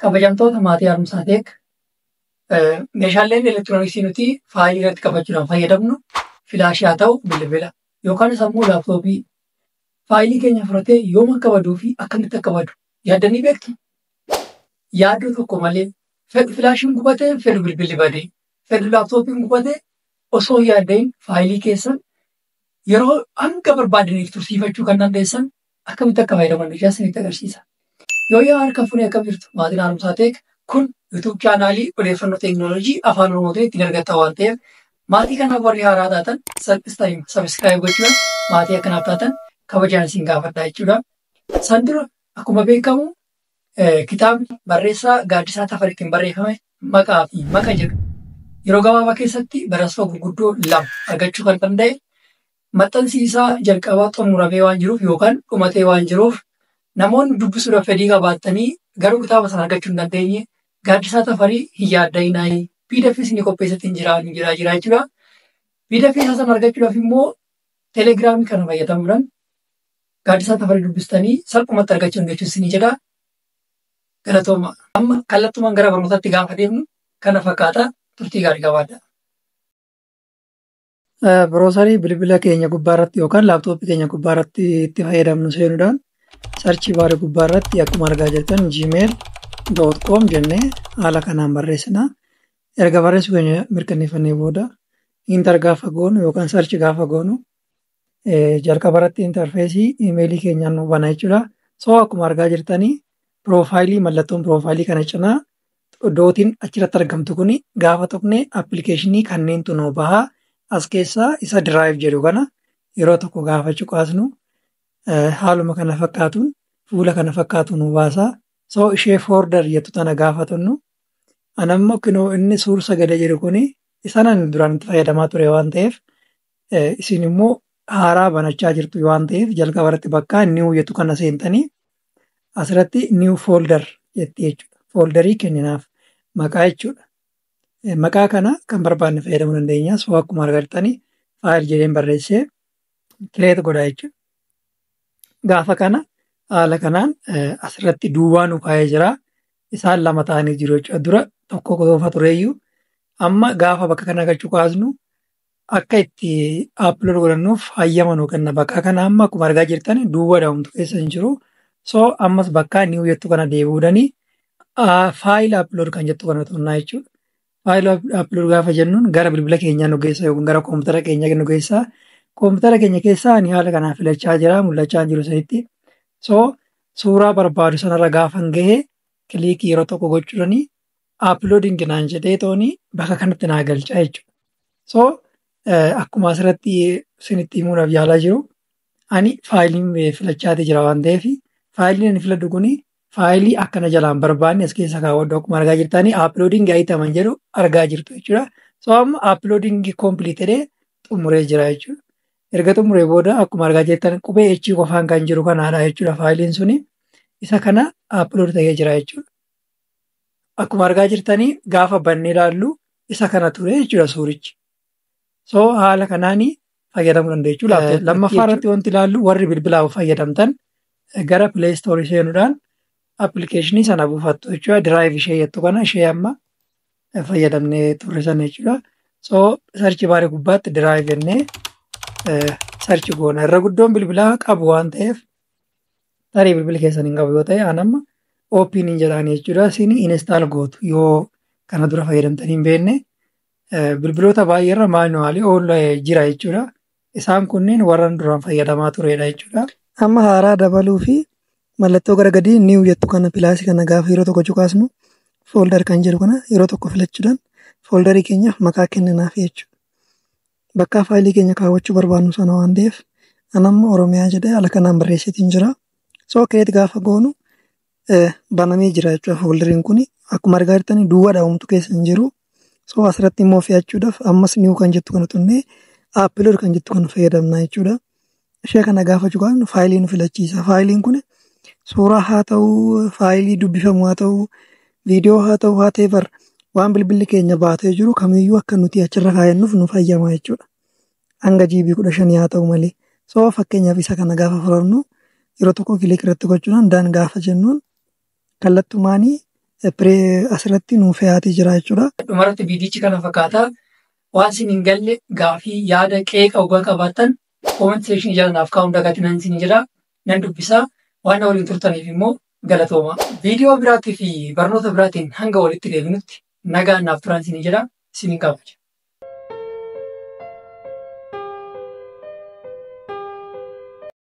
Kabajamtoota maatii Haaromsaa Tech, meeshaaleen elektirooniksii nuti faayilii irratti qabachuudhaan fayyadamnu filaashii haa ta'u bilbila yookaan immoo laaptooppii faayilii keenya fudhatee yoom akka baduu fi akkamitti akka badu yaaddanii beektu? Yaaddoo tokko malee fedhu filaashiin gubatee, fedhu bilbilli badee, fedhu laaptooppiin gubatee osoo hin yaaddayin faayilii keessan yeroo hanga barbaadaniif tursiifachuu kan dandeessan akkamitti akka fayyadaman isinitti agarsiisa. Yoo yaa harka fuunee akkam jirtu maatiin Haaromsaa Tech, kun YouTube chaanaalii odeeffannoo teekinooloojii afaan Oromootiin ittiin argattan waan ta'eef, maatii kanaaf warri haaraa taatan subscribe gochuudhaan maatii akkanaaf taatan kabajaan isin gaafadha jechuudha. San dura akkuma beekamu kitaabni barreessaa Gaaddisaa Tafariitiin barreeffame Maqaa fi Maqa jedhu yeroo gabaabaa keessatti barreessitoota gurguddoo lama argachuu kan danda'e maxxansi isaa jalqabaa xumuramee waan jiruuf yookaan dhumatee waan jiruuf, namoonni dubbisuudhaaf fedhii qabaattanii garuu kitaaba sana argachuu hin dandeenye, Gaaddisaa Tafarii hin yaadda'inaa, PDF isinii qopheessatti hin jira jira jira jechuudha. PDF isaa sana argachuudhaaf immoo telegiraamii kana fayyadamuudhaan Gaaddisaa Tafarii dubbistanii salphumatti argachuu dandeessu isinii jedha. Galatooma. Amma kallattumaan gara barnootaatti gaafa deemnu kana fakkaata, turtii gaarii qabaadha. Browserii bilbila keenya gubbaa irratti yookaan laaptooppii keenya gubbaa irratti itti fayyadamnu seenuudhaan search barii gubbaa irratti akkuma argaa jirtan gmail.com jennee haala kanaan barreessina. Erga barreessuu keenya mirkaneeffannee booda enter gaafa goonu yookaan search gaafa goonu jalqaba irratti interfaceii iimeelii keenyaan nu bana jechuudha. So akkuma argaa jirtanii profileii, mallattoon profileii kana cinaa dotiin achirratti argamtu kuni gaafa tuqne applicationii kanneentu nu baha. As keessaa isa Drive jedhu kana yeroo tokko gaafa cuqaasnu haaluma kana fakkaatuun fuula kana fakkaatu nu baasa. So ishee folder jettu tana gaafa tunnu, anammoo kinoo inni suur sagalee jedhu kuni isaan duraan itti fayyadamaa ture waan ta'eef, isin immoo haaraa banachaa jirtu waan ta'eef, jalqaba irratti bakka new jettu kana seentanii asirratti new folder jetti jechuudha. Folderii kenninaaf maqaa jechuudha. Maqaa kana kan barbaanne fayyadamuu dandeenya. So akkuma argartanii file jedheen barreessee create godha jechuudha. Gaafa kana haala kanaan asirratti duwwaa nu kaa'ee jira. Isaan lama ta'anii jiru jechuudha. Dura tokko qofa tureyyuu amma gaafa bakka kana galchuu kaasnu akka itti upload godhannuuf hayyama nuu kenna. Bakka kana amma akkuma argaa jirtan duwwaadha, homtuu keessa hin jiru. So ammas bakka new jettu kana deebi'uudhani file upload kan jettu kana tunnaa jechuudha. File upload gaafa jennuun gara bilbila keenyaa nu geessa yookiin gara koompitara keenyaa nu geessa. Koompitara keenya keessaa ani haala kanaan filachaa jira, mul'achaa jiru sanitti. So suuraa barbaadu sanarra gaafan gahe clickii yeroo tokko gochuudhani uploading naan jedhee tooni bakka kanatti naa galcha jechuudha. So akkuma asirratti isinitti himuudhaaf yaalaa jiru, ani fileiin filachaati jira waan ta'eef, fileiin ani filadhu kuni fileii akkana jalaan barbaanne as keessa kaawwadhu. Akkuma argaa jirtanii uploading item jedhu argaa jirtu jechuudha. So amma uploading complete jedhee xumuree jira jechuudha. Erga xumuree booda akkuma argaa jirtan qubee H qofaan kan jiru kanaadha jechuudha fileiin suni. Isa kana upload ta'ee jira jechuudha. Akkuma argaa jirtanii gaafa bannee ilaallu isa kana ture jechuudha suurichi. So haala kanaanii fayyadamuu dandeessu. Lammaffaa irratti wanti ilaallu, warri bilbilaaf fayyadamtan gara Play Storeii seenuudhaan applicationii sana buufattu jechuudha. Drive ishee jettu kana, ishee amma fayyadamnee turre sana jechuudha. So search barii gubbaatti Drive jennee search goona. Irra guddoon bilbilaa qabu waan ta'eef, tarii bilbila keessan hin qabu yoo ta'e, an amma open hin jedhaan jechuudha. Isin install gootu yoo kana dura fayyadamtanii hin beekne. Bilbiloota baay'eerra manualii ol jira jechuudha. Isaan kunneen warra duraan fayyadamaa turedha jechuudha. Amma haaraa dabaluu fi mallattoo gara gadii new jettu kana, plusii kana gaafa yeroo tokko cuqaasnu folder kan jedhu kana yeroo tokko filachuudhaan folderii keenyaaf maqaa kenninaaf jechuudha. Bakka fileii keenya kaawwachuu barbaannu sana waan ta'eef, an amma Oromiyaa jedhee haala kanaan barreesseetiin jira. So create gaafa goonu banamee jira jechuudha folderiin kun. Akkuma argaa jirtan duwwaadha, homtuu keessa hin jiru. So asirratti immoo fe'achuudhaaf ammas new kan jettu kana tunnee upload kan jettu kana fayyadamna jechuudha. Ishee kana gaafa cuqaasnu fileii nu filachiisa. Fileiin kun suuraa haa ta'uu, fileii dubbifamu haa ta'uu, viidiyoo haa ta'uu, haa ta'e waan bilbilli keenya baatee jiru kamiyyuu akka nuti achirra kaa'annuuf nu fayyama jechuudha. Hanga GB 15 haa ta'u malee. So fakkeenyaaf isa kana gaafa fudhannu yeroo tokko click irratti gochuudhaan done gaafa jennuun kallattumaanii Asirratti nuuf fe'aatii jira jechuudha. Dhumarratti viidiyichi kana fakkaata. Waan isin hin galle gaafii, yaada, qeeqa ogaa qabaattan comment section jala naaf kaa'uun dagatinaan isin jedha. Nan dubbisaa. Waan na waliin turtaniif immoo galatooma. Viidiyoo biraatii fi barnoota biraatiin hanga walitti deebinutti nagaan naaf turaa isin jedha. Isinin kabaja.